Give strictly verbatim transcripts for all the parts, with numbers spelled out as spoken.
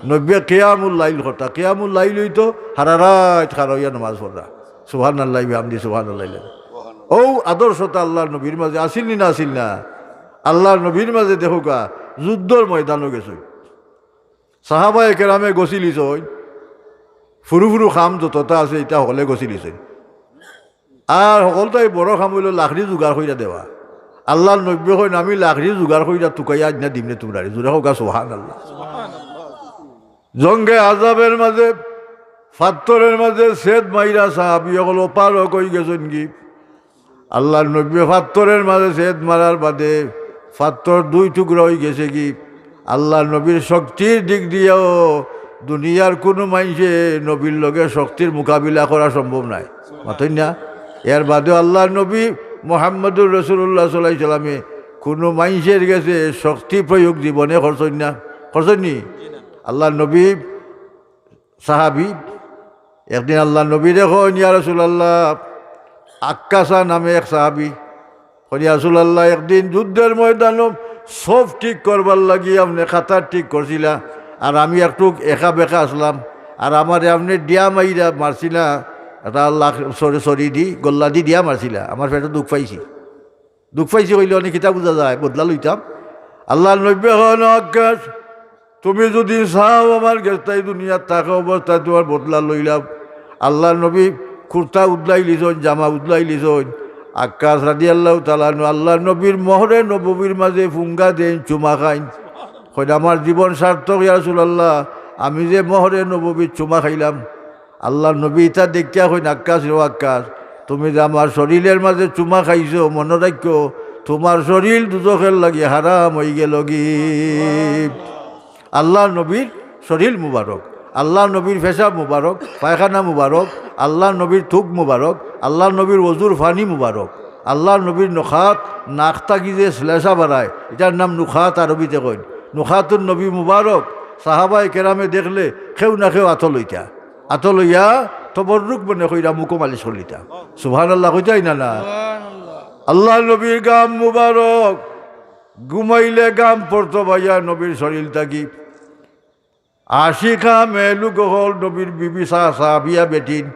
নবীয়ে কিয়ামুল লাইল করতা, কিয়ামুল লাইল অইতো হারা রাইত খাড়া অইয়া নমাজ পড়রা। সুবহানাল্লাহি বিহামদি, সুবহানাল্লাহ। অউ আদর্শতা আল্লার নবীর মাজে আছিল নি না আছিল না? আল্লার নবীর মাজে দেখউক্কা, যুদ্ধর ময়দানো গেছইন, সাহাবায়ে কেরামে গছিলিছইন, ফুরু ফুরু কাম যততা আছে ইতা হকলে গছিলিছইন। আর হকলতাই বড় কাম অইলো লাকড়ি জুগাড় কইরা দেওয়া। আল্লার নবীয়ে কইন, "আমি লাকড়ি জুগাড় কইরা তুকাইয়া আইনা দিমুনে তুমরারে।" জুরে কউক্কা সুবহানাল্লাহ। জঙ্গে আহজাবের মাজে, ফাত্তরর মাজে ছেদ মাইরা সাহাবি অকল অপারগ অইগেছইনগি। আল্লার নবীয়ে ফাত্তরর মাজে ছেদ মারার বাদে ফাত্তর দুই টুকরা অইগেছেগি। আল্লার নবীর শক্তির দিক দিয়াও দুনিয়ার কুনু মাইনষে নবীর লগে শক্তির মোকাবিলা করা সম্ভব নায়। মাতইন না? এর বাদেও আল্লার নবী মুহাম্মদুর রাসূলুল্লাহ সাল্লাল্লাহু আলাইহি ওয়াসাল্লামে কুনু মাইনষর গেছে শক্তি প্রয়োগ জীবনে করছইন না, করছইন নি? আল্লার নবী সাহাবি একদিন আল্লার নবীরে কইন, "ইয়া রাসূলুল্লাহ," আক্কাসা নামে এক সাহাবি কইন, "ইয়া রাসূলুল্লাহ, একদিন যুদ্ধর ময়দানো সফ ঠিক করবার লাগি আপনে কাতার ঠিক করছিলা, আর আমি একটুক একা বেকা আছলাম, আর আমারে আপনে ডিয়া মাইরা মারছিলা, এটা আল্লাহ সরি, সরি দি, গল্লা দি ডিয়া মারছিলা, আমার পেটো দুখ পাইছি।" দুখ পাইছি কইলে অনে কিতা বুঝা যায়? বদলা লইতাম। আল্লার নবীয়ে কইন, "আক্কাস, তুমি যুদি চাও আমার গেছতাই দুনিয়াত থাকা অবস্থায় তুমার বদলা লইলাম।" আল্লার নবী কুর্তা উদলাইলিছইন, জামা উদলাইলিছইন। আক্কাস রাদিয়াল্লাহু তাআলা আনহু আল্লার নবীর মোহরে নববীর মাজে ফুঙ্গা দেইন, চুমা খাইন। কইন, "আমার জীবন সার্থক ইয়া রাসূলুল্লাহ, আমি যে মোহরে নববীর চুমা খাইলাম।" আল্লার নবী ইতা দেখিয়া কইন, "আক্কাস রে আক্কাস, তুমি যে আমার শরীলর মাজে চুমা খাইছো, মনো রাখিও, তুমার শরীল দুজখর লাগি হারাম অইগেলোগি।" আল্লার নবীর শরীল মুবারক, আল্লার নবীর পেশাব মুবারক, পায়খানা মুবারক, আল্লার নবীর থুক মুবারক, আল্লার নবীর অজুর পানি মুবারক, আল্লার নবীর নুখাত, নাক থাকি যে শ্লেষা বারায়, ইটার নাম নুখাত আরবিতে কইন। নুখাতুন নবী মুবারক, সাহাবায়ে কেরামে দেখলে কেউ না কেউ আতো লইতা। আতো লইয়া তবররুক মনে কইরা মুখো মালিশ করলিতা। সুবহানাল্লাহ কইতায় না না? আল্লার নবীর গাম মুবারক, ঘুমাইলে গাম পড়তো বাইয়া নবীর শরীল থাকি। আশিকা মেয়েলোক অকল নবীর বিবি সা-, সাহাবিয়া বেটিন,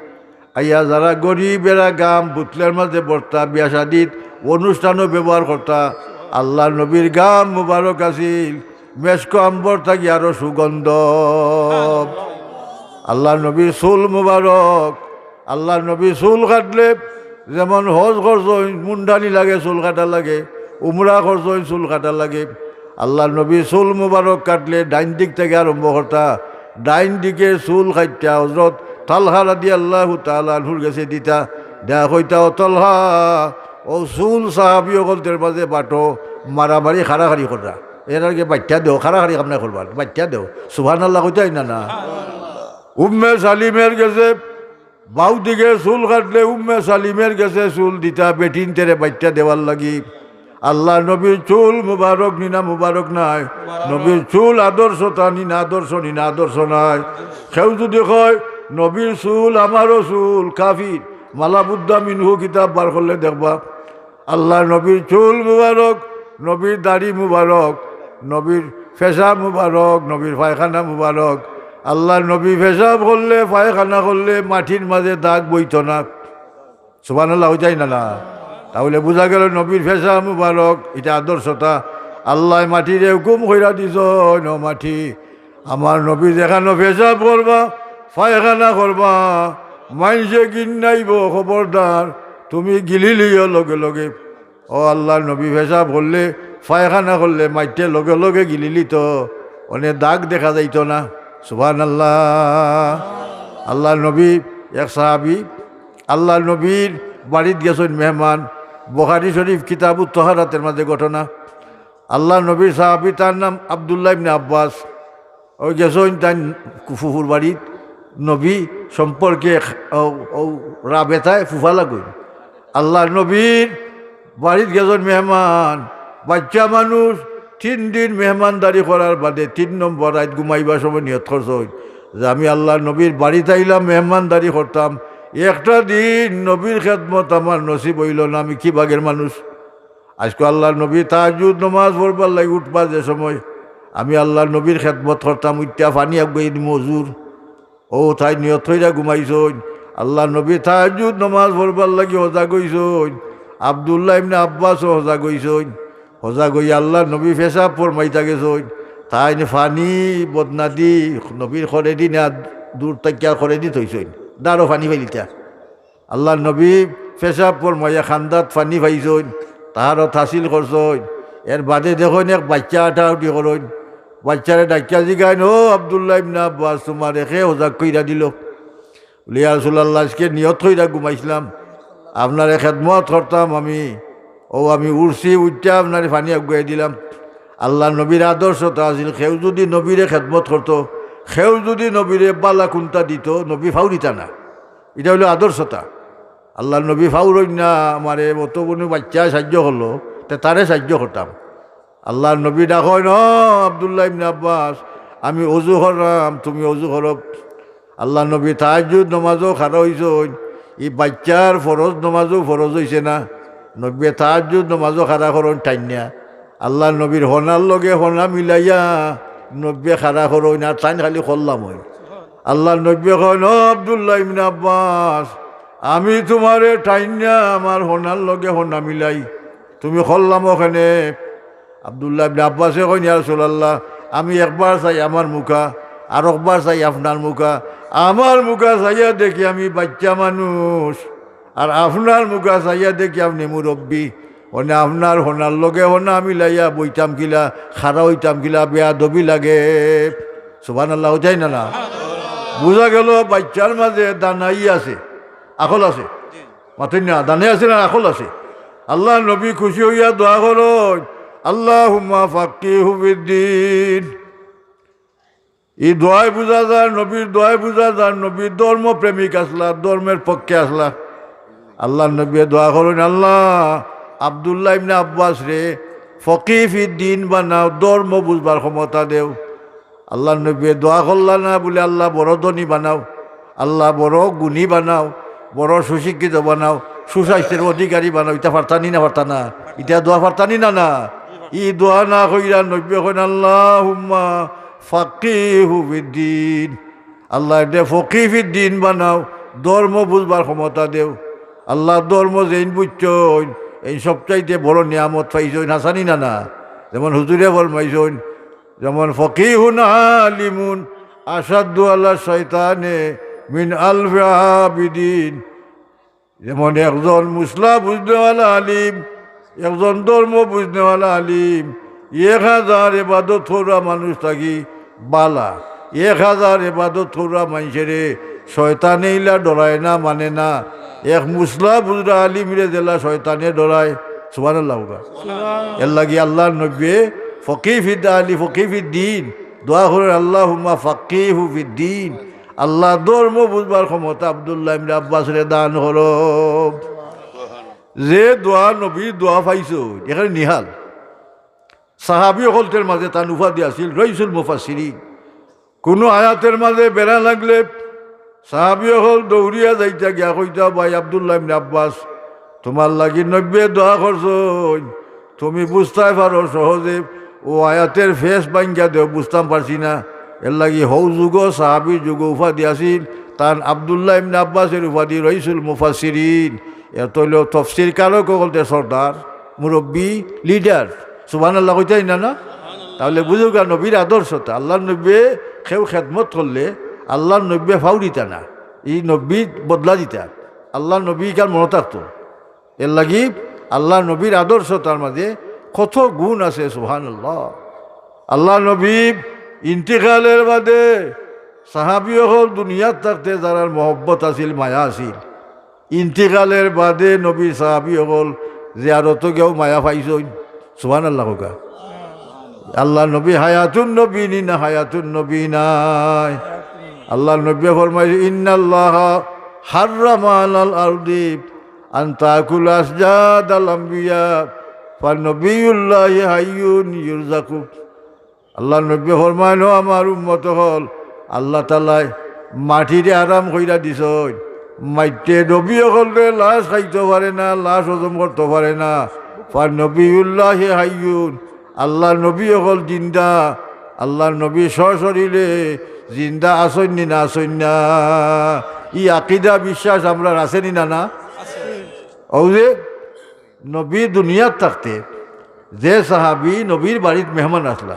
আইয়া যারা গরিব এরা গাম বুতলর মাজে ভরতা, বিয়া শাদিত অনুষ্ঠানো ব্যবহার করতা। আল্লার নবীর গাম মুবারক আছিল, মেশক আম্বর থাকি আরো সুগন্ধ। আল্লার নবীর চুল মুবারক, আল্লার নবী চুল কাটলে যেমন হজ করছইন মুন্ডানি লাগে, চুল কাটা লাগে, উমরা করছইন চুল কাটা লাগে। আল্লার নবী চুল মুবারক কাটলে ডাইন দিক থাকি আরম্ভ করতা, ডাইন দিকে চুল কাটিয়া হজরত তালহা রাদিয়াল্লাহু তাআলা আনহুর গেছে দিতা, দেয়া কইতা, "ও তালহা, অউ চুল সাহাবি অকলতর মাজে বাটো, মারামারি কাড়াকাড়ি কররা, এরার গেছে বাইট্টা দেও, কাড়াকাড়ি কাম নায় করবা, বাইট্টা দেও।" সুবহানাল্লাহ কইতায় না না? উম্মে সালিমর গেছে বাউ দিকে চুল কাটলে উম্মে সালিমর গেছে চুল দিতা, বেটিন্তরে বাইট্টা দেওয়ার লাগি। আল্লার নবীর চুল মুবারক নি না মুবারক নায়? নবীর চুল আদর্শতা নি না আদর্শ, নি না আদর্শ নায়? কেউ যুদি কয়, "নবীর চুল আমারও চুল", কাফির। মালা বুদ্দা মিনহু কিতাব বার করলে দেখবা। আল্লার নবীর চুল মুবারক, নবীর দাড়ি মুবারক, নবীর পেশাব মুবারক, নবীর পায়খানা মুবারক। আল্লার নবী পেশাব করলে, পায়খানা করলে মাটির মাজে দাগ বইতো না। সুবহানাল্লাহ কইতায় না না? তাইলে বুঝা গেল নবীর পেশাব মুবারক, ইটা আদর্শতা। আল্লায় মাটিরে হুকুম কইরা দিছইন, "ও মাটি, আমার নবী যেখানো পেশাব করবা, পায়খানা করবা, মাইনষে ঘিন্নাইবো, খবরদার, তুমি গিলিলিও লগে লগে।" ও আল্লার নবী পেশাব করলে, পায়খানা করলে মাটিয়ে লগে লগে গিলিলিতো, অনে দাগ দেখা যাইতো না। সুবহানাল্লাহ। আল্লার নবী, এক সাহাবি, আল্লার নবীর বাড়িত গেছইন মেহমান। বুখারী শরীফ কিতাবুত তহারাতের মাজে ঘটনা। আল্লার নবীর সাহাবি, তার নাম আব্দুল্লাহ ইবনে আব্বাস। অউ গেছইন তাইন ফুফুর বাড়িত, নবী সম্পর্কে অউ, অউ রাবেতায় ফুফা লাগইন। আল্লার নবীর বাড়িত গেছইন মেহমান, বাইচ্চা মানুষ, তিন দিন মেহমানদারি করার বাদে তিন নম্বর রাইত ঘুমাইবার সময় নিয়ত করছইন যে আমি আল্লার নবীর বাড়িত আইলাম মেহমানদারি করতাম, একটা দিন নবীর খেদমত আমার নসিব অইলো না, আমি কি ভাগের মানুষ। আইজকু আল্লার নবী তাহাজ্জুদ নমাজ পড়বার লাগি উঠবা যে সময়, আমি আল্লার নবীর খেদমত করতাম, উঠিয়া পানি আগুয়াই দিমু হুজুর। অউ তাইন নিয়ত কইরা ঘুমাইছইন। আল্লার নবী তাহাজ্জুদ নমাজ পড়বার লাগি হজাগ অইছইন। আব্দুল্লাহ ইবনে আব্বাসও হজাগ অইছইন। হজাগ অইয়া আল্লার নবী পেশাব ফরমাইতা গেছইন। তাইন পানি বদনাদি নবীর খরেদি না, দূর থাকিয়া খরেদি থইছইন। দাঁড়ো পানি পাইলিতা। আল্লার নবী পেশাব ফরমাইয়া কান্দাত পানি পাইছইন, তাহারত হাসিল করছইন। এর বাদে দেখইন এক বাইচ্চা আটাউটি করইন। বাইচ্চারে ডাকিয়া জিগাইন, "ও আব্দুল্লাহ ইবনে আব্বাস, তুমারে কে হজাগ কইরা দিলো?" বলে, "ইয়া রাসূলুল্লাহ, আজকে নিয়ত কইরা ঘুমাইছলাম, আপনারে খেদমত করতাম আমি। অউ আমি উঠছি, উঠিয়া আপনারে পানি আগুয়াই দিলাম।" আল্লার নবীর আদর্শতা আছিল, কেউ যুদি নবীরে খেদমত করতো, কেউ যুদি নবীরে বালা কুন্তা দিতো, নবী ফাউরিতা না। ইটা অইলো আদর্শতা। আল্লার নবী ফাউরইন না, আমারে অত বনু বাইচ্চায় সাইয্য করলো, তে তারে সাইয্য করতাম। আল্লার নবী ডাকইন, "ও আব্দুল্লাহ ইবনে আব্বাস, আমি অজু কররাম, তুমি অজু করো।" আল্লার নবী তাহাজ্জুদ নমাজো খাড়া অইছইন। ই বাইচ্চার ফরজ নমাজও ফরজ অইছে না। নবীয়ে তাহাজ্জুদ নমাজো খাড়া করইন টাইন্না। আল্লার নবীর হনার লগে হনা মিলাইয়া নবীয়ে খাড়া করইন, আর তাইন খালি করলাম অইন। আল্লার নবীয়ে কইন, "ও আব্দুল্লাহ ইবনে আব্বাস, আমি তুমারে টাইন্না আমার হনার লগে হনা মিলাই, তুমি করলাম অখানে।" আব্দুল্লাহ ইবনে আব্বাসে কইন, "ইয়া রাসূলুল্লাহ, আমি একবার চাই আমার মুখা, আরকবার চাই আপনার মুখা। আমার মুখা চাইয়া দেখি আমি বাইচ্চা মানুষ, আর আপনার মুখা চাইয়া দেখি আপনে মুরব্বি। অনে আপনার হনার লগে হনা মিলাইয়া বইতাম কিলা, খাড়া অইতাম কিলা, বেয়াদবি লাগে।" সুবহানাল্লাহ, অইতায় না না? বুঝা গেলো বাইচ্চার মাঝে দানাই আছে, আকল আছে। মাতইন না, দানাই আছে না আকল আছে? আল্লার নবী খুশি অইয়া দোয়া করইন, "আল্লাহুম্মা ফাক্কিহু ফিদ্দিন।" ই দোয়ায় বুঝা যার, নবীর দোয়ায় বুঝা যার, নবী ধর্ম প্রেমিক আছলা, ধর্মের পক্ষে আছলা। আল্লার নবীয়ে দোয়া করইন, "আল্লাহ, আব্দুল্লাহ ইবনে আব্বাসরে ফকিহ ফিদ্দিন বানাও, ধর্ম বুঝবার ক্ষমতা দেও।" আল্লার নবীয়ে দোয়া করলা না বুলে, "আল্লাহ বড় ধনী বানাও, আল্লাহ বড় গুণী বানাও, বড় সুশিক্ষিত বানাও, সুস্বাস্থ্যের অধিকারী বানাও।" ইতা পারতা নি না পারতা না? ইতা দোয়া পারতা নি না না? ই দোয়া না কইরা নবীয়ে কইন, "আল্লাহুম্মা ফাক্কিহু ফিদ্দিন।" আল্লাহ এরে ফকিহ ফিদ্দিন বানাও, ধর্ম বুঝবার ক্ষমতা দেও। আল্লাহ ধর্ম যেইন বুঝছইন, এইন সবচাইতে বড় নিয়ামত পাইছইন, হাছা নি না না? যেমন হুজুরে ফরমাইছইন, যেমন, "ফকিহুন আলিমুন আশাদ্দু আলা শয়তানে মিন আলফি আবিদিন।" যেমন একজন মুসলা বুঝনেওয়ালা আলিম, একজন ধর্ম বুঝনেওয়ালা আলিম, এক হাজার এবাদত কররা মানুষ থাকি বালা। এক হাজার এবাদত কররা মানষরে শয়তানে ইলা ডরায় না, মানে না। এক মুসলা বুঝরা আলিমরে যেলা শয়তানে ডরায়। সুবহানাল্লাহ কউক্কা। এরলাগি আল্লার নবীয়ে ফকিহ ফিদ আলি, ফকিহ ফিদ্দিন দোয়া করইন, "আল্লাহুম্মা ফাক্কিহু ফিদ্দিন।" আল্লাহ ধর্ম বুঝবার ক্ষমতা আব্দুল্লাহ ইবনে আব্বাসরে দান করো। যে দোয়া নবীর দোয়া পাইছইন, এখানে নিহাল। সাহাবী অকলতের মাঝে তান উপাধি আছিল রইসুল মুফাসসিরিন। কুনু আয়াতের মাঝে বেড়া লাগলে সাহাবী অকল দৌড়িয়া যাইতা গিয়া কইতা, "ভাই আব্দুল্লাহ ইবনে আব্বাস, তুমার লাগি নবীয়ে দোয়া করছইন, তুমি বুঝতায় পারো সহজে, অউ আয়াতের ফেস ভাঙ্গিয়া দেও, বুঝতাম পারছি না।" এরলাগি হউ যুগো, সাহাবীর যুগো উপাধি আছিল তান আব্দুল্লাহ ইবনে আব্বাসের উপাধি রইসুল মুফাসসিরিন। এর তো অইলো তফসিরকারক অকলতে সর্দার, মুরব্বি, লিডার। সুবহানাল্লাহ কইতায় না না? তাইলে বুঝউক্কা নবীর আদর্শতা। আল্লার নবীয়ে কেউ খেদমত করলে আল্লার নবীয়ে ফাউরিতা না, ই নবী বদলা দিতা। আল্লার নবী ইখান মনো থাকতো। এরলাগি আল্লার নবীর আদর্শতার মাঝে কত গুণ আছে, সুবহানাল্লাহ। আল্লার নবী ইন্তিকালের বাদে সাহাবী অকল দুনিয়াত থাকতে যারার মহব্বত আছিল, মায়া আছিল, ইন্তিকালের বাদে নবীর সাহাবী অকল জিয়ারতো গিয়াও মায়া পাইছইন। সুবহানাল্লাহ কউক্কা। আল্লার নবী হায়াতুন নবী নি না হায়াতুন নবী নায়? আল্লার নবীয়ে ফরমাইছইন, "ইন্নাল্লাহা হাররামা আলাল আরদি আন তাকুলা আজসাদাল আম্বিয়া, ফানবিয়ুল্লাহি হাইয়ুন ইউরজাকু।" আল্লার নবীয়ে ফরমাইন, "ও আমার উম্মত অকল, আল্লাহ তাআলায় মাটিরে হারাম কইরা দিছইন, মাটিয়ে নবী অকলরে লাশ খাইতো পারে না, লাশ হজম করতো পারে না। ফানবিয়ুল্লাহি হাইয়ুন, আল্লার নবী অকল জিন্দা, আল্লাহর নবী সশরীরে জিন্দা আছইন নি না আছইন না? ই আকিদা বিশ্বাস আমরার আছে নি না, না? অউ যে নবী দুনিয়াত থাকতে যে সাহাবী নবীর বাড়িত মেহমান আছলা,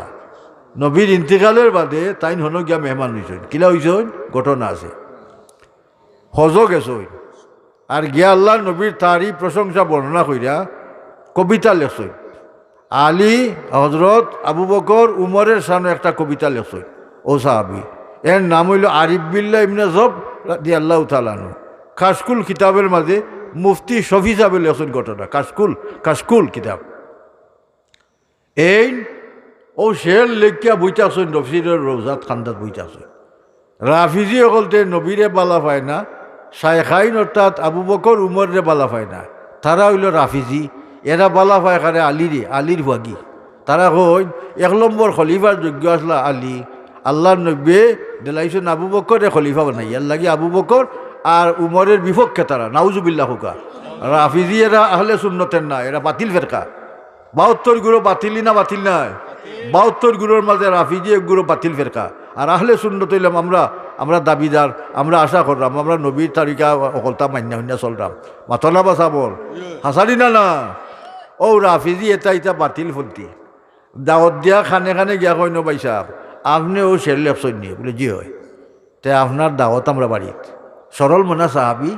নবীর ইন্তিকালর বাদে তাইন হনো গিয়া মেহমান অইছইন। কিলা অইছইন? ঘটনা আছে। হজো গেছইন, আর গিয়া আল্লাহর নবীর তারিফ প্রশংসা বর্ণনা কইরা কবিতা লেখছইন। আলী, হজরত আবু বকর, উমরের শানো একটা কবিতা লেখছইন অউ সাহাবী। এর নাম অইলো আরিফ বিল্লাহ ইবনে জব রাদিয়াল্লাহু তাআলা আনহু। কাশকুল কিতাবের মাঝে মুফতি শফি সাহেবে লেখছইন ঘটনা। কাশকুল, কাশকুল কিতাব। এইন অউ শের লেখিয়া বইতা আছইন, নবীর রওজাত কান্দাত বইতা আছইন। রাফিজি অকলতে নবীরে বালা পায় না, শায়খাইন অর্থাৎ আবু বকর উমররে বালা পায় না। তারা অইলো রাফিজি, এরা বালা পায় কারে? আলীরে, আলীর ফুয়াগি। তারা কইন, এক নম্বর খলিফার যোগ্য আছলা আলী, আল্লাহর নবীয়ে দিলাইছইন আবু বকররে খলিফা বানাইয়া, এরলাগি আবু বকর আর উমরের বিপক্ষে তারা, নাউজুবিল্লাহ কউক্কা। রাফিজি এরা আহলে সুন্নতের না, এরা বাতিল ফেরকা। বাহাত্তর গুরু বাতিলই না, বাতিল নায়? বাহাত্তর গুরুর মাঝে রাফিজি এক গুরু বাতিল ফেরকা। আর আহলে সুন্নত অইলাম আমরা, আমরা দাবিদার, আমরা আশা কররাম, আমরা নবীর তরিকা অকলতা মাইন্না হুইন্না চলরাম। মাতনা বাসা বল, হাসানি না না? অউ রাফিজি এতা ইতা বাতিলপন্থী। দাওয়াত দিয়া খানে খানে গিয়া কইন, "ও ভাই সাহেব, আপনে অউ শের লেখছইন নি?" বুলে, "জি অয়।" "তে আপনার দাওয়াত আমরার বাড়িত।" সরল মনা সাহাবী,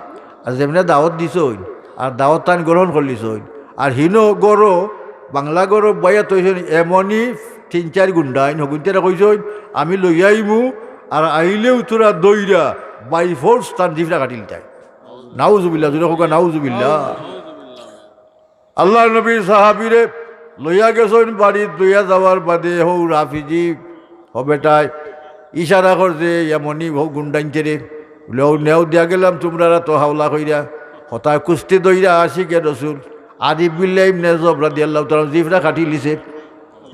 আর যেমনে দাওয়াত দিছইন, আর দাওয়াত তান গ্রহণ করলিছইন, আর হিনো গরো, বাংলা গরো বাইয়া তৈছইন, এমনই তিন চাইর গুন্ডাইন, হগুইন্তরে কইছইন, "আমি লইয়া আইমু, আর আইলেউ তোরা দইরা by force তান জিফরা কাটিলিতায়।" নাউজুবিল্লাহ, জুরে কউক্কা নাউজুবিল্লাহ। আল্লাহর নবীর সাহাবীরে লইয়া গেছইন বাড়িত, লইয়া যাওয়ার বাদে হউ রাফিজি, হ বেটায় ইশারা করছে, ইয়ামনি হউ গুন্ডাইন্তরে, বুলে, "অউ নেও দিয়া গেলাম তুমরার আতো হাওলা কইরা।" হতায় কুস্তি দইরা আশিকে রসুল আরিফ বিল্লাহ ইবনে জব রাদিয়াল্লাহু তাআলা জিফরা কাটিলিছে।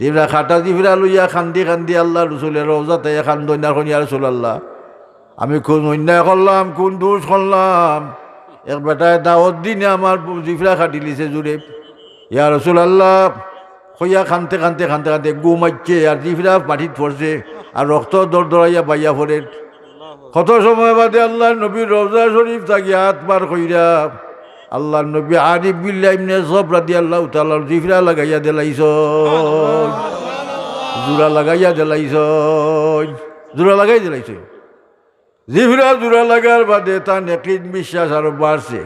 জিফরা কাটা জিফরা লইয়া কান্দি কান্দি আল্লাহর রসুলর রওজাত আইয়া কান্দইন আর কইন, "ইয়া রাসূলুল্লাহ, আমি কুন অন্যায় করলাম, কুন দোষ করলাম? এক বেটায় দাওয়াত দিনে আমার জিফরা কাটিলিছে জুরে।" "ইয়া রাসূলুল্লাহ," কইয়া কানতে কানতে কানতে কানতে ঘুম আইছে, আর জিফরা মাটিত পড়ছে, আর রক্ত দরদরাইয়া বাইয়া পড়ের। কত সময় বাদে আল্লাহর নবীর রওজা শরীফ থাকি আত বার কইরা আল্লাহর নবী আরিফ বিল্লাহ ইবনে জব রাদিয়াল্লাহু তাআলা জিফরা লাগাইয়া দিলাইছইন, জুড়া লাগাইয়া দিলাইছইন, জুড়া লাগাই দিলাইছইন। জিফরা জুড়া লাগার বাদে তান একিন বিশ্বাস আরো বাড়ছে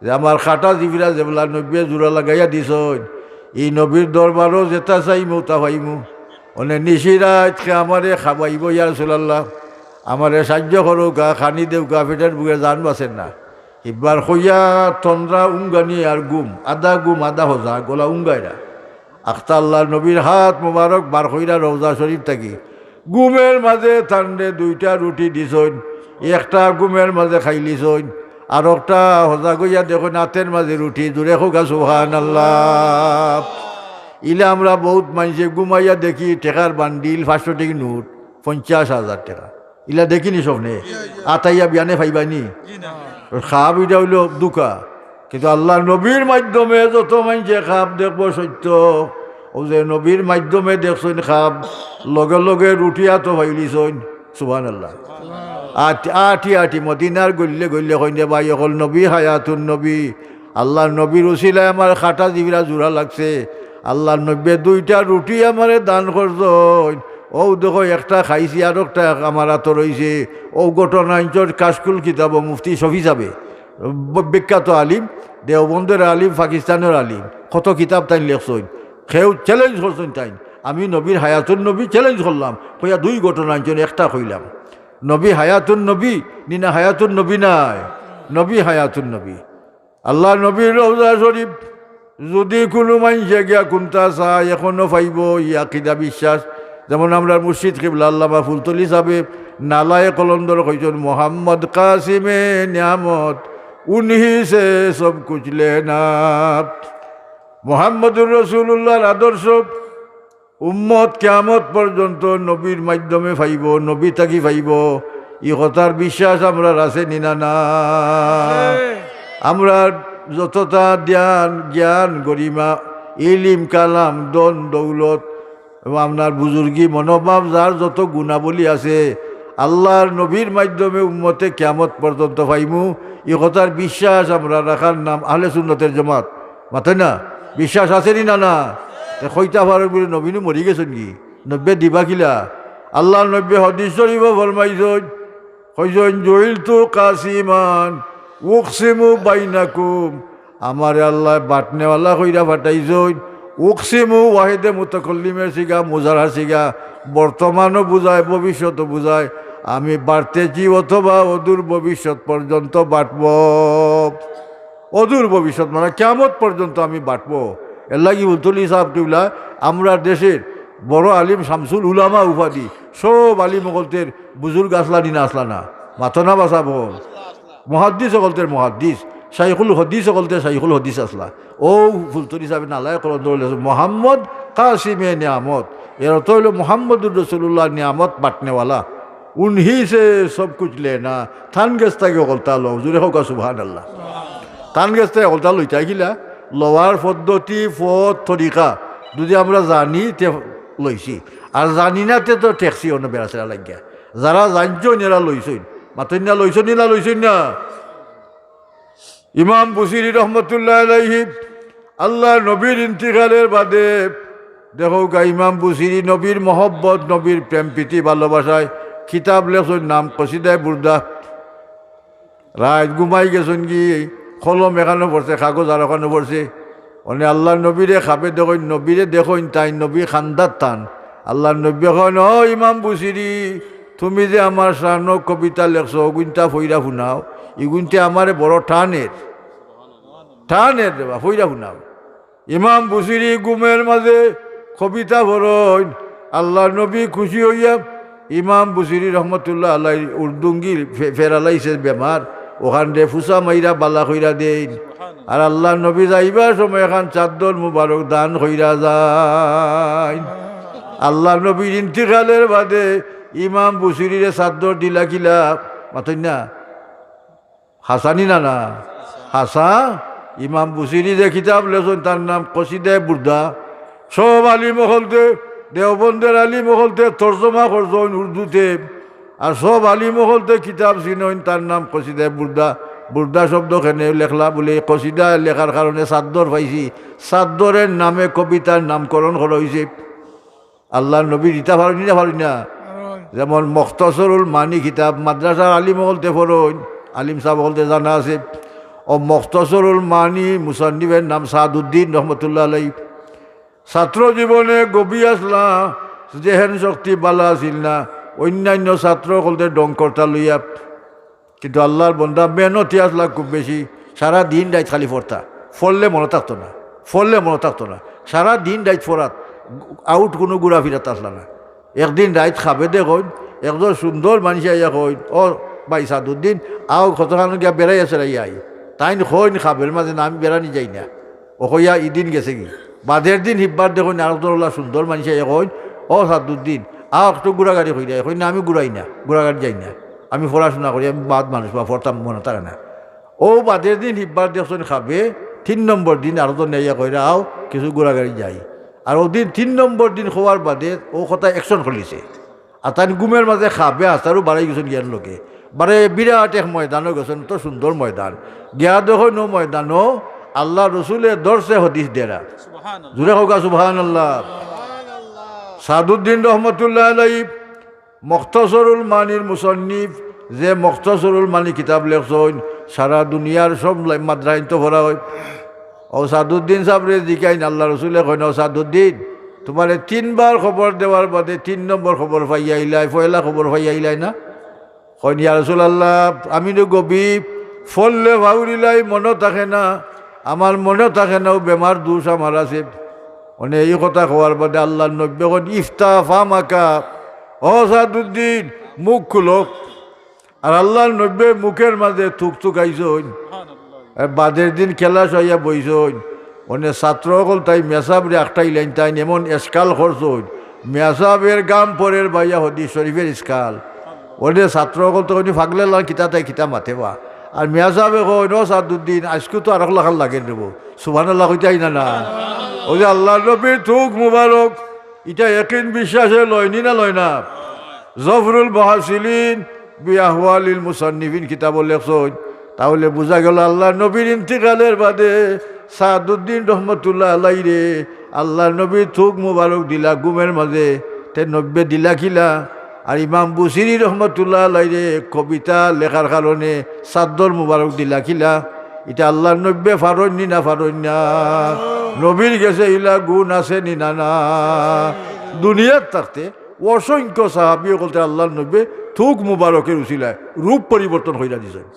যে আমার কাটা জিফরা যেবলা নবীয়ে জুড়া লাগাইয়া দিছইন, ই নবীর দরবারো যেতা চাইমু তা পাইমু। অনে নিশি রাইত কে আমারে খাবাইবো, ইয়া রাসূলুল্লাহ, আমারে সাইয্য করউক্কা, খানি দেউক্কা, পেটর ভুকে জান বাচের না। ইবার কইয়া তন্দ্রা উঙ্গানি আর ঘুম, আধা ঘুম আধা হজা, গলা উঙ্গাইরা। আখতা আল্লাহর নবীর হাত মোবারক বার কইরা রওজা শরীফ থাকি ঘুমের মাঝে তানরে দুইটা রুটি দিছইন, একটা ঘুমের মাঝে খাইলিছইন, আরকটা হজাগ অইয়া দেখইন আতের মাঝে রুটি, জুরে কউক্কা সুবহানাল্লাহ। ইলা আমরা বউত মানষে ঘুমাইয়া দেখি টেকার বান্ডিল, পাঁচশো টেকার নোট, পঞ্চাশ হাজার টেকা। ইলা দেখিনি স্বপ্নে? আতাইয়া বিয়ানে পাইবানি? খাব ইটা অইলো ধুকা। কিন্তু আল্লাহর নবীর মাধ্যমে যত মানষে খাব দেখবো সত্য, অউ যে নবীর মাধ্যমে দেখছইন খাব, লগে লগে রুটি আতো পাইলিছইন। সুবহানাল্লাহ। আট-, আটি আটি মদিনার গল্লে গল্লে কইন, "রে ভাই অকল, নবী হায়াতুন নবী, আল্লাহর নবীর উসিলায় আমার কাটা জিফরা জুড়া লাগছে, আল্লাহর নবীয়ে দুইটা রুটি আমারে দান করছইন, অউ দেখো একটা খাইছি, আরকটা আমার আতো রইছে।" অউ ঘটনা আনছইন কাশকুল কিতাবো মুফতি শফি সাবে, ব-, বিখ্যাত আলিম, দেওবন্দর আলিম, পাকিস্তানর আলিম, কত কিতাব তাইন লেখছইন। কেউ challenge করছইন তাইন, "আমি নবীর হায়াতুন নবী challenge করলাম," কইয়া দুই ঘটনা আনছইন, একটা কইলাম। নবী হায়াতুন নবী নি না হায়াতুন নবী নায়? নবী হায়াতুন নবী। আল্লাহর নবীর রওজা শরীফ যুদি কুনু মানষে গিয়া কুন্তা চায়, এখনো পাইবো, ই আকিদা বিশ্বাস। যেমন আমরার মুর্শিদ কিবলা আল্লামা ফুলতলি সাবে নালায়ে কলন্দর কইছইন, "মোহাম্মদ কাসিমে নিয়ামত, উনহি সে সব কুছ লেনা।" মোহাম্মদুর রাসূলুল্লাহর আদর্শ উম্মত কিয়ামত পর্যন্ত নবীর মাধ্যমে পাইবো, নবী থাকি পাইবো। ই কথার বিশ্বাস আমরার আছে নি না না? আছে। আমরার যততা ধ্যান, জ্ঞান, গরিমা, ইলিম, কালাম, ধন, দৌলত, এবং আপনার বুজুর্গি মনোভাব, যার যত গুণাবলী আছে, আল্লাহর নবীর মাধ্যমে উম্মতে কিয়ামত পর্যন্ত পাইমু। ই কথার বিশ্বাস আমরা রাখার নাম আহলে সুন্নতের জমাত। মাতে না? বিশ্বাস আছে নি না? না? তে কইতা পারো বলে নবীনু মরি গেছইন কি? নব্বে দিবা কিলা? আল্লাহর নব্বে হাদিস শরীফও ফরমাইছইন, কইছইন, "জুইলতু কাসিমান, উকসিমু বাইনাকুম।" আমারে আল্লায় বাটনেওয়ালা কইরা পাঠাইছইন। উকসিমু ওয়াহিদে মুতাকাল্লিমের সিগা, মুজারার সিগা, বর্তমানও বুঝায়, ভবিষ্যতও বুঝায়। আমি বাটতেছি অথবা অদূর ভবিষ্যৎ পর্যন্ত বাটব। অদূর ভবিষ্যৎ মানে কিয়ামত পর্যন্ত আমি বাটব। এর লাগি ফুলতলি সাহেব কিবলা আমরা দেশের বড় আলিম শামসুল উলামা উপাধি, সব আলিম অকলতের বুজুর্গ আছলা নি না আছলা না? মাতো না বা সাব অকল। মুহাদ্দিস অকলতের মুহাদ্দিস, শাইখুল হাদিস অকলতের শাইখুল হাদিস আছলা। ও ফুলতলি সাহেব নালায় কলম ধরলে মোহাম্মদ কাসিমে নিয়ামত। এর অর্থ অইলো মোহাম্মদুর রাসূলুল্লাহ নিয়ামত বাটনেওয়ালা। উনহি সে সব কুছ লেনা, তান গেছ থাকি অকলতা লও। জুরে কউক্কা সুবহানাল্লাহ। তান গেছ থাকি অকলতা লইতা কিলা? লওয়ার পদ্ধতি, পথ, তরিকা যদি আমরা জানি, তে লইছি, আর জানি না, তে তো ঠেকছি অন্য বেড়াছেড়া লাগিয়া। যারা জানছইন, এরা লইছইন। মাতইন না, লইছইন না, লইছইন না? ইমাম বুসিরি রহমতুল্লাহ আলাইহি আল্লাহর নবীর ইন্তিকালের বাদে দেখউক্কা, ইমাম বুসিরি নবীর মহব্বত, নবীর প্রেম প্রীতি ভালোবাসায় কিতাব লেখছইন, নাম কসিদায়ে বুরদা। রাইত ঘুমাই গেছইন গি, কলম এখানো পড়ছে, কাগজ আর ওখানো পড়ছে। অনে আল্লাহর নবীরে খাবে দেখইন, নবীরে দেখইন, তাইন নবী কান্দাত তান। আল্লাহর নবী কইন, "ও ইমাম বুসিরি, তুমি যে আমার শানো কবিতা লেখছো, অগুইনতা পইড়া হুনাও, ইগুইনতে আমারে বড় টানের, টানের রে বা, পইড়া হুনাও।" ইমাম বুসিরি ঘুমের মাঝে কবিতা পড়ইন। আল্লাহর নবী খুশি অইয়া, ইমাম বুসিরি রহমতুল্লাহ আলাই উর্দুঙ্গি ফে-, ফেরালাইছে বেমার, ওখানরে ফুসা মাইরা বালা কইরা দেইন। আর আল্লাহর নবী যাইবার সময় এখান চাদ্দর মুবারক দান কইরা যাইন। আল্লাহর নবীর ইন্তিকালের বাদে ইমাম বুসিরিরে চাদ্দর দিলা কিলা? মাতইন না? হাছা নি না না? হাছা। ইমাম বুসিরি যে কিতাব লেখছইন, তার নাম কসিদায়ে বুরদা। সব আলিম অকলতে, দেওবন্দের আলিম অকলতে তর্জমা করছইন উর্দুতে। আর সব আলিম অকলতে কিতাব চিনইন, তার নাম কসিদায়ে বুরদা। বুরদা শব্দ কেনে লেখলা বলে, কসিদা লেখার কারণে চাদ্দর পাইছি, চাদ্দরের নামে কবিতার নামকরণ করা অইছে। আল্লাহর নবী দিতা পারইন না, পারইন না? পারইন। যেমন মুখতসরুল মানি কিতাব, মাদ্রাসার আলিম অকলতে পড়ইন, আলিম সাব অকলতে জানা আছে। ও মুখতসরুল মানি মুসান্নিফের নাম সাদউদ্দিন রহমতুল্লাহ আলাই। ছাত্র জীবনে গবি আছলা, জেহেন শক্তি বালা আছিল না, অন্যান্য ছাত্র অকলতে ডং করতা লইয়া কিন্তু আল্লাহর বন্দা মেহনতি আছলা খুব বেশি, সারা দিন রাইত খালি পড়তা, পড়লে মনো থাকতো না, পড়লে মনো থাকতো না, সারা দিন রাইত পড়াত, আউট কুনু ঘুরাফিরাত আছলা না। একদিন রাইত খাবে দেখইন, একজন সুন্দর মানষে আইয়া কইন, "ও ভাই সাদউদ্দিন, আও কতখান গিয়া বেড়াইয়া সেড়াইয়া আই।" তাইন কইন খাবের মাঝে, "না, আমি বেড়ানি যাই না।" ও কইয়া ইদিন গেছে গি। বাদের দিন হিব্বার দেখইন আরো দরলা সুন্দর মানষে আইয়া কইন, "ও সাদউদ্দিন, আও একটু ঘুরাঘুরি করি আই।" কইন, "না, আমি ঘুরাই না, ঘুরাঘুরি যাই না, আমি পড়াশোনা করি, আমি বাদ মানুষ বা পড়তাম মনো থাকে না।" ও বাদের দিন হিব্বার দেখছইন খাবে, তিন নম্বর দিন আরো জন আইয়া কইরা, "আও কিছু ঘুরাঘুরি যাই।" আর ওদিন তিন নম্বর দিন কওয়ার বাদে ও কথা অ্যাকশন করিলিছে। আর তাইন ঘুমের মাঝে খাবে আস্তারও বাড়াই গেছইন গিয়ার লগে। বাড়াই বিরাট এক ময়দানো গেছইন, তো সুন্দর ময়দান। গিয়া দেখইন ও ময়দানো আল্লাহর রসুলে দরসে হাদিস দেরা। সুবহানাল্লাহ। জুরে কউক্কা সুবহানাল্লাহ। সাদউদ্দিন রহমতুল্লাহ আলাই মুখতসরুল মানির মুসন্নিফ, যে মুখতসরুল মানি কিতাব লেখছইন, সারা দুনিয়ার সব লাই-, মাদ্রাসাইন্তো পড়া অয়। ও সাদউদ্দিন সাবরে জিকাইন, আল্লাহর রসুলে কইন, "ও সাদউদ্দিন, তুমারে তিনবার খবর দেওয়ার বাদে তিন নম্বর খবর পাইয়া আইলায়, পয়লা খবর পাইয়া আইলায় না?" কইন, "ইয়া রাসুলাল্লাহ, আমি তো গবি, পড়লে পাউরিলাই, মনো থাকে না, আমার মনো থাকে না, ও বেমার দোষ আমার আছে।" অনে ই কথা কওয়ার বাদে আল্লাহর নবী কইন, "ইফতাহ ফামাকা, ও সাদউদ্দিন, মুখ খুলো।" আর আল্লাহর নবী মুখের মাঝে থুক থুক আইছইন। আর বাদের দিন ক্লাস অইয়া বইছইন। অনে ছাত্র অকল তাইন মেসাবরে আটকাইলাইন, তাইন এমন এশকাল করছইন। মেসাবের গাম পড়ের বাইয়া হাদিস শরীফের ইশকাল। অনে ছাত্র অকল তো কইন পাগলে লাল কিতা তাই কিতা মাতে বা। আর মেসাবে কইন, "ও সাদউদ্দিন, আইজকু তো আরক লাখান লাগের রে বা।" সুবহানাল্লাহ কইতায় না না? অউ যে আল্লাহর নবীর থুক মুবারক, ইটা একিন বিশ্বাসে লয় নি না লয় না? জফরুল মুহাসিলিন বি আহওয়ালিল মুসান্নিফিন কিতাবো লেখছইন। তাহলে বুঝা গেল আল্লাহর নবীর ইন্তিকালের বাদে সাদউদ্দিন রহমতুল্লাহ আলাইরে আল্লাহর নবী থুক মুবারক দিলা ঘুমের মাঝে, তে নব্বে দিলা কিলা? আর ইমাম বুসিরি রহমতুল্লাহ আলাইরে কবিতা লেখার কারণে চাদ্দর মুবারক দিলা কিলা? ইটা আল্লাহর নব্বে ফারইন নি না ফারইন না? নবীর গেছে ইলা গুণ আছে নি না না? দুনিয়াত থাকতে অসংখ্য সাহাবী অকলতে আল্লাহর নব্বে থুক মুবারকের উসিলায় রূপ পরিবর্তন কইরা দিছইন,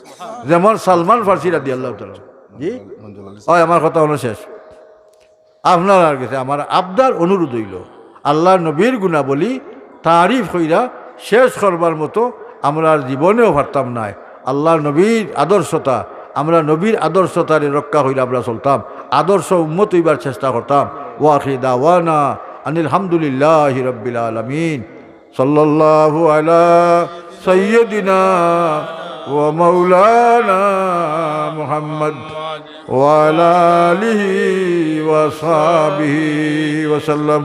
যেমন সালমান ফার্সি রাদিয়াল্লাহু তাআলা। জি, অয় আমার কথা অনো শেষ। আপনারার গেছে আমার আবদার, অনুরোধ অইলো, আল্লাহর নবীর গুণাবলী তারিফ কইরা শেষ করবার মতো আমরার জীবনেও পারতাম নায়। আল্লাহর নবীর আদর্শতা, আমরা নবীর আদর্শতারে রক্ষা কইরা আমরা চলতাম, আদর্শ উম্মত অইবার চেষ্টা করতাম। ওয়া আখিরু দাওয়ানা আনিল হামদুলিল্লাহি রাব্বিল আলামিন। সাল্লাল্লাহু আলা সাইয়্যিদিনা ওয়া মাওলানা মুহাম্মদ ওয়া আলা আলিহি ওয়া সাহবিহি ওয়া সাল্লাম।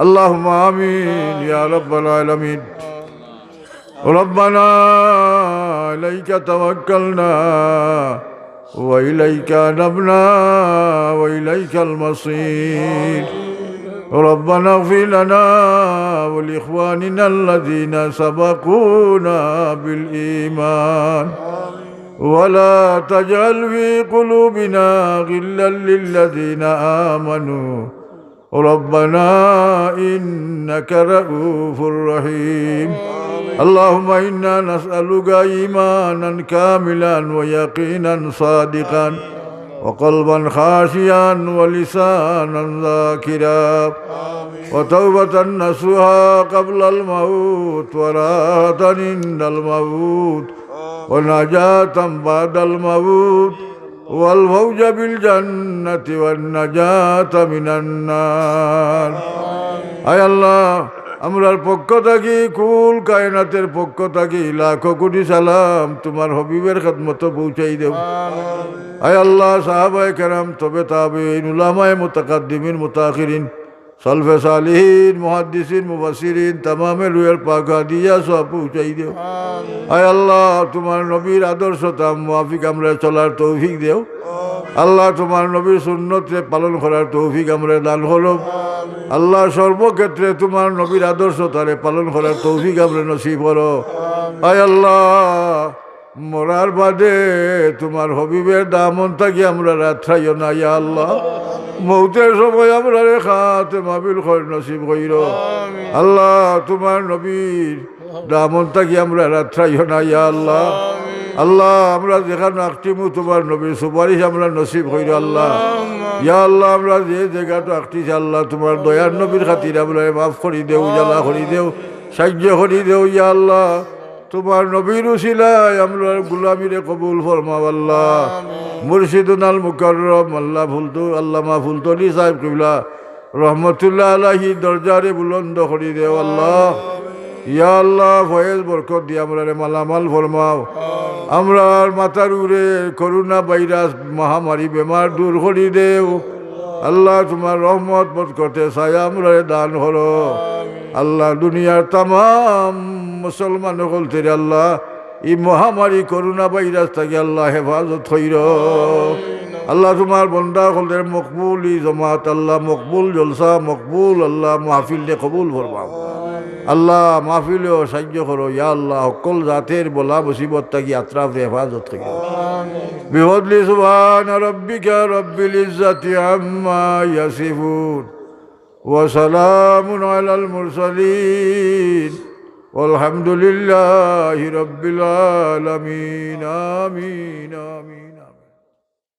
আল্লাহুম্মা আমিন ইয়া রাব্বাল আলামিন। ربنا عليك توكلنا وإليك أنبنا وإليك المصير. ربنا اغفر لنا ولإخواننا الذين سبقونا بالإيمان ولا تجعل في قلوبنا غلا للذين آمنوا ربنا إنك رؤوف رحيم. اللهم إنا نسألك إيمانا كاملا ويقينا صادقا وقلبا خاشعا ولسانا ذاكرا وتوبة نصوحا قبل الموت وراحة عند الموت ونجاة بعد الموت والفوز بالجنة والنجاة من النار. আয় আল্লাহ, আমরার পক্ষ থাকি, কুল কায়নাতের পক্ষ থাকি লাখো কোটি সালাম তুমার হাবিবের খেদমতো পৌঁছাই দেও। আয় আল্লাহ, সাহাবায়ে কেরাম, তবে তাবেঈন, উলামায়ে মুতাকাদ্দিমিন, মুতাআখিরিন, সলফে সালিহিন, মুহাদ্দিসিন, মুফাসসিরিন, তামামে রুহের পাক হাদিয়া সওয়াব পৌঁছাই দেও। আয় আল্লাহ, তুমার নবীর আদর্শতা মুআফিক আমরারে চলার তৌফিক দেও। আল্লাহ, তুমার নবীর সুন্নতরে পালন করার তৌফিক আমরারে দান করো। আল্লাহ, সর্বক্ষেত্রে তুমার নবীর আদর্শতারে পালন করার তৌফিক আমরারে নসিব করো। আয় আল্লাহ, মরার বাদে তুমার হাবিবের দামন থাকি আমরারে আতরাইও না, ইয়া আল্লাহ। মউতের সময় আমরারে খাতেমা বিল খৈর নসিব কইরো। আল্লাহ, তুমার নবীর দামন থাকি আমরারে আতরাইও না, ইয়া আল্লাহ। আল্লাহ, আমরা যেখানো আটকিমু তুমার নবীর সুপারিশ আমরারে নসিব কইরো, আল্লাহ। ইয়া আল্লাহ, আমরা যে জাগাত আটকিছি, আল্লাহ, তুমার দয়ার নবীর খাতিরে আমরারে মাফ করি দেও, উজালা করি দেও, সাইয্য করি দেও, ইয়া আল্লাহ। তুমার নবীর উসিলায় আমরার গুলামিরে কবুল ফরমাও আল্লাহ। আমিন। মুর্শিদুনাল মুকাররম আল্লাহ ফুলতু-, আল্লামা ফুলতলি সাহেব কিবলা রহমতুল্লাহ আলাইহি দরজারে বুলন্দ করি দেও আল্লাহ। আমিন। ইয়া আল্লাহ, ফয়েজ বরকত দিয়া আমরারে মালামাল ফরমাও। আমিন। আমরার মাথার উপরে করোনা ভাইরাস মহামারী বেমার দূর করি দেও। আল্লাহ, তুমার রহমত বরকতে ছায়া আমরারে দান করো। আল্লাহ, দুনিয়ার তামাম মুসলমান অকলতরে আল্লাহ, ই মহামারী করোনা ভাইরাস থাকি আল্লাহ হেফাজত কইরো। আল্লাহ, তুমার বন্দা অকলতরে মকবুল ই জমাত আল্লাহ, মকবুল জলসা, মকবুল আল্লাহ মাহফিলরে কবুল ফরমাও। আল্লাহ, মাহফিলেও সাইয্য করো। ইয়া আল্লাহ, হক্কল জাতের বলা মুসিবত থাকি আতরাফরে হেফাজত কইরো। بفضل سبحان ربك رب العزة عما يصفون وسلام على المرسلين والحمد لله رب العالمين. آمين، آمين.